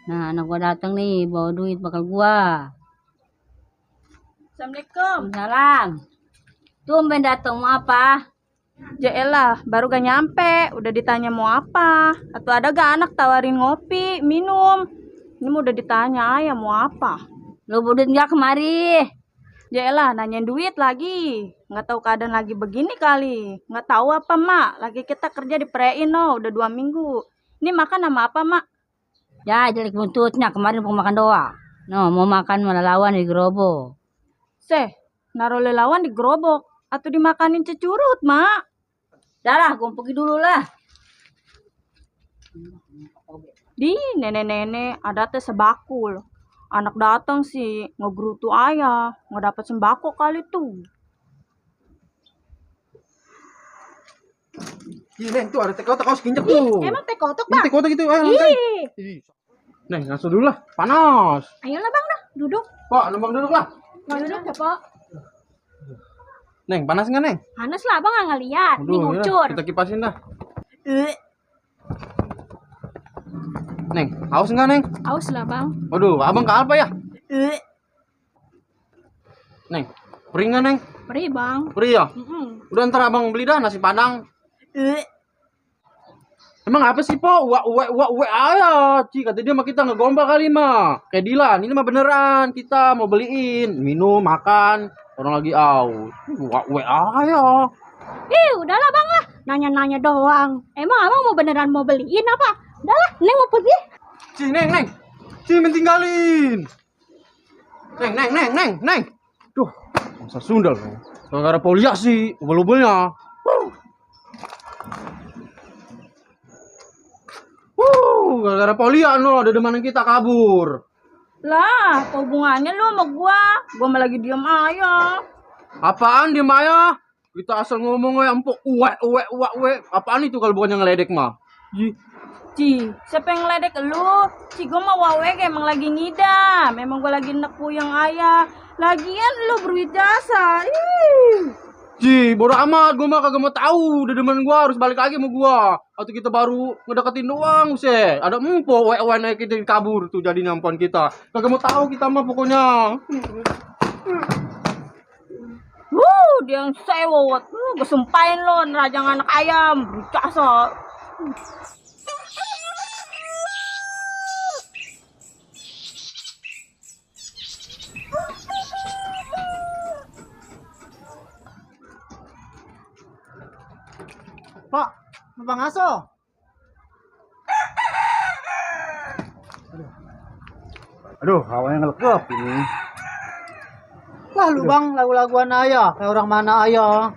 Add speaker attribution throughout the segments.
Speaker 1: Nah, anak gua datang nih, bawa duit bakal gua.
Speaker 2: Assalamualaikum.
Speaker 1: Salam. Tumben datang, mau apa?
Speaker 2: Jaelah, baru gak nyampe. Udah ditanya mau apa. Atau ada gak anak tawarin ngopi, minum. Ini udah ditanya ayah mau apa.
Speaker 1: Lu budut nggak kemari?
Speaker 2: Jaelah, nanyain duit lagi. Nggak tahu keadaan lagi begini kali. Nggak tahu apa mak. Lagi kita kerja di Prein no, udah 2 minggu. Ini makan sama apa mak?
Speaker 1: Ya, jelek buntutnya. Kemarin mau makan doa. No, mau makan malah lawan di gerobak.
Speaker 2: Seh, naruh lelawan di gerobak. Atau dimakanin cecurut mak.
Speaker 1: Darah, gua pergi dulu lah.
Speaker 2: Di nenek-nenek ada teh sebakul. Anak datang sih ngegerutu ayah, nggak dapat sembako kali tuh.
Speaker 3: Ih, Neng, tuh ada teh kotak kau sekinjak tuh.
Speaker 2: Emang teh kotok
Speaker 3: Ini
Speaker 2: bang?
Speaker 3: teh kotak gitu, ayo lantai. Neng, ngasuh dulu lah, panas.
Speaker 2: Ayolah bang dah, duduk.
Speaker 3: Pak, numpang duduk lah.
Speaker 2: Mau duduk ya pak?
Speaker 3: Neng, panas nggak Neng?
Speaker 2: Panas lah bang nggak ngeliat, ini
Speaker 3: Aduh,
Speaker 2: ngucur.
Speaker 3: kita kipasin dah. Neng, haus nggak Neng?
Speaker 2: Aus lah bang.
Speaker 3: Waduh, abang ke apa ya? Neng, perih nggak Neng?
Speaker 2: Perih bang.
Speaker 3: Perih ya? Udah ntar abang beli dah nasi padang. Emang apa sih po? Uwe aja. Ci, kata dia mah kita ngegombal kali mah. Kayak Dilan, ini mah beneran. Kita mau beliin, minum, makan. Orang lagi aus. Uwe aja.
Speaker 2: Udahlah bang lah, nanya-nanya doang. Emang abang mau beneran mau beliin apa? Udahlah, neng mau pergi.
Speaker 3: Ci, Neng. Ci, mentinggalin. Neng. Duh, masa sundal. Gara-gara poliasi, ubel-ubelnya. Gara-gara polian lo, ada demanan kita kabur.
Speaker 2: Lah, apa hubungannya lu sama gua? Gua mah lagi diem aja.
Speaker 3: Apaan dia Maya? Kita asal ngomong ya empuk uwe. Apaan itu kalau bukannya ngeledek mah?
Speaker 2: Ci, siapa yang ngeledek lu? Ci, gua mah wawe emang lagi ngidam. Memang gua lagi nek puyeng ayah. Lagian lu berduit jasa.
Speaker 3: Ji, bodo amat, gua mah kagak mau tahu. Udah demen gua harus balik lagi sama gua. Atau kita baru ngedeketin doang, sih. Ada empuk uwe naik kita kabur tuh jadi nampan kita. Kagak mau tahu kita mah pokoknya.
Speaker 2: Dia yang sewot. Gua sumpahin lo, nerajang anak ayam. Berjasa.
Speaker 4: Pak, Bang Aso.
Speaker 3: Aduh, hawanya ngelekep ini.
Speaker 4: Lah lu bang, lagu-laguan ayah. Kayak orang mana ayah.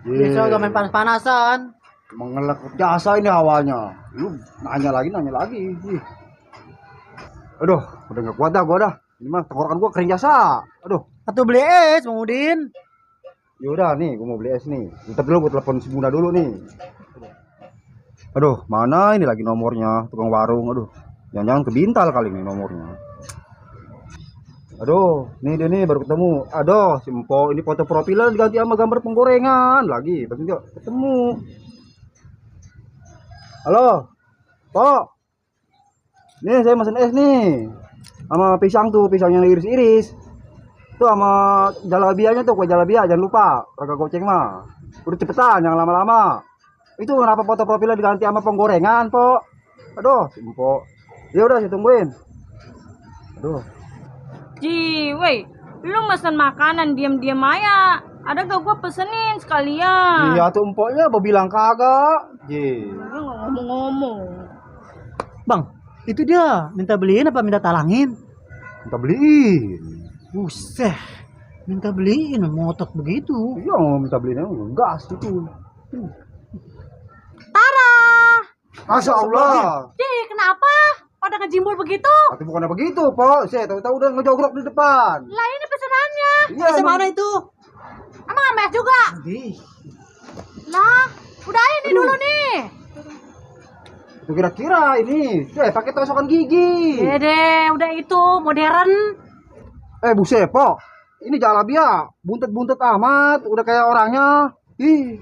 Speaker 4: Biasa udah main panas-panasan.
Speaker 5: Mengelak jasa ini hawanya. Lu nanya lagi. Ih. Aduh, udah gak kuat dah gua dah. Ini mah tenggorokan gua kering jasa. Aduh.
Speaker 4: Atau beli es, Bang Udin.
Speaker 5: Yaudah nih, gua mau beli es nih. Bentar dulu gua telepon si Bunda dulu nih. Aduh, mana ini lagi nomornya tukang warung. Aduh, jangan-jangan kebintal kali nih nomornya. Aduh, nih dia nih baru ketemu. Aduh, si Empo ini foto profilnya diganti sama gambar penggorengan lagi. Tapi enggak ketemu. Halo, Pok. Nih saya mesen es nih. Sama pisang tuh, pisangnya iris-iris. Tuh sama jalabianya tuh, kue jalabia jangan lupa. Kagak goceng mah. Udah cepetan, jangan lama-lama. Itu kenapa foto profilnya diganti sama penggorengan, Pok? Aduh, si Empo. Ya udah, saya tungguin. Aduh.
Speaker 2: Ji, woi, lu mesen makanan diam-diam aja. Ada gak gua pesenin sekalian?
Speaker 5: Iya tuh empoknya mau bilang kagak. Ji.
Speaker 2: Lu nggak ngomong-ngomong.
Speaker 4: Bang, itu dia minta beliin apa minta talangin?
Speaker 5: Minta beliin.
Speaker 4: Buset. Minta beliin, ngotot begitu.
Speaker 5: Iya mau minta beliin gas itu.
Speaker 2: Tara!
Speaker 5: Masya Allah.
Speaker 2: Cih, kenapa? Pada ngejimbul begitu?
Speaker 5: Tapi bukan begitu, Pok. Saya tahu-tahu udah ngejogrok di depan.
Speaker 2: Lah ini pesenannya.
Speaker 5: Iya,
Speaker 4: Mana itu?
Speaker 2: Emang Ames juga?
Speaker 4: Ih,
Speaker 2: Lah, udah ini dulu nih.
Speaker 5: itu kira-kira ini. Pakai tosokan gigi.
Speaker 2: Dede, udah itu modern.
Speaker 5: Buset, Pok. Ini jalabia, buntet-buntet amat, udah kayak orangnya. Ih.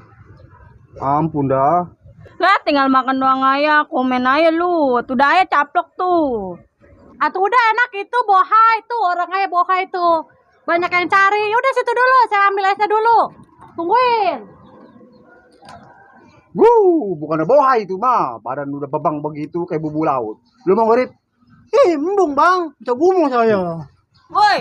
Speaker 5: Ampun dah.
Speaker 2: Lah tinggal makan doang aja, komen aja lu. Tuh dah aja caplok tuh. Atuh udah enak itu bohai tuh, orang aja bohai tuh. Banyak yang cari. Udah situ dulu, saya ambil esnya dulu. Tungguin.
Speaker 5: Bukannya bohai itu mah. Badan udah bebang begitu kayak bubu laut. Lu mau ngerip?
Speaker 4: embung bang, bisa gumung saya.
Speaker 2: Woi,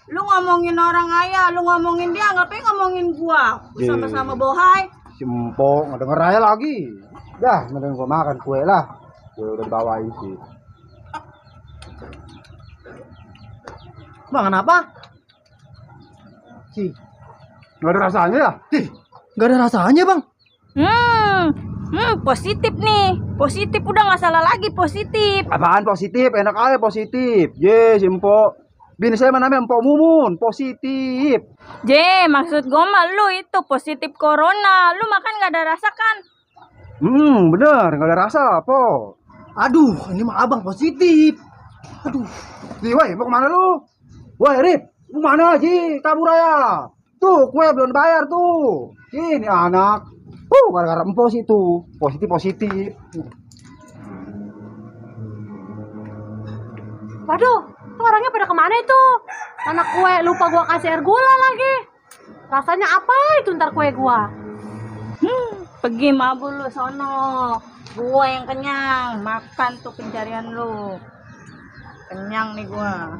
Speaker 2: lu ngomongin orang aja, lu ngomongin dia, ngapain ngomongin gua? Sama-sama bohai.
Speaker 5: Si Empok ngedenger aja lagi. Dah, mending gua makan kue lah. Gue udah bawain sih.
Speaker 4: Bang, kenapa? Sih,
Speaker 5: Nggak ada rasanya ya?
Speaker 4: nggak ada rasanya bang.
Speaker 2: Positif nih. Positif udah nggak salah lagi, positif.
Speaker 5: Apaan positif? Enak aja positif. Yes, Empok. Bini saya namanya Empok Mumun. Positif.
Speaker 2: Maksud gua mah lu itu positif corona. Lu makan nggak ada rasa kan?
Speaker 5: Bener. Nggak ada rasa, Po.
Speaker 4: Aduh, ini mah abang positif. Aduh,
Speaker 5: Woi, mau kemana lu? Woi, Rip. Lu mana, Ji? Kabur aja. Tuh, kue belum bayar tuh. Ini anak. Gara-gara Empok sih tuh. Positif.
Speaker 2: Waduh, tuh orangnya pada kemana itu? Anak kue lupa gua kasih air gula lagi. Rasanya apa itu ntar kue gua? Pergi mabul lu sono. Gua yang kenyang, makan tuh pencarian lu. Kenyang nih gua.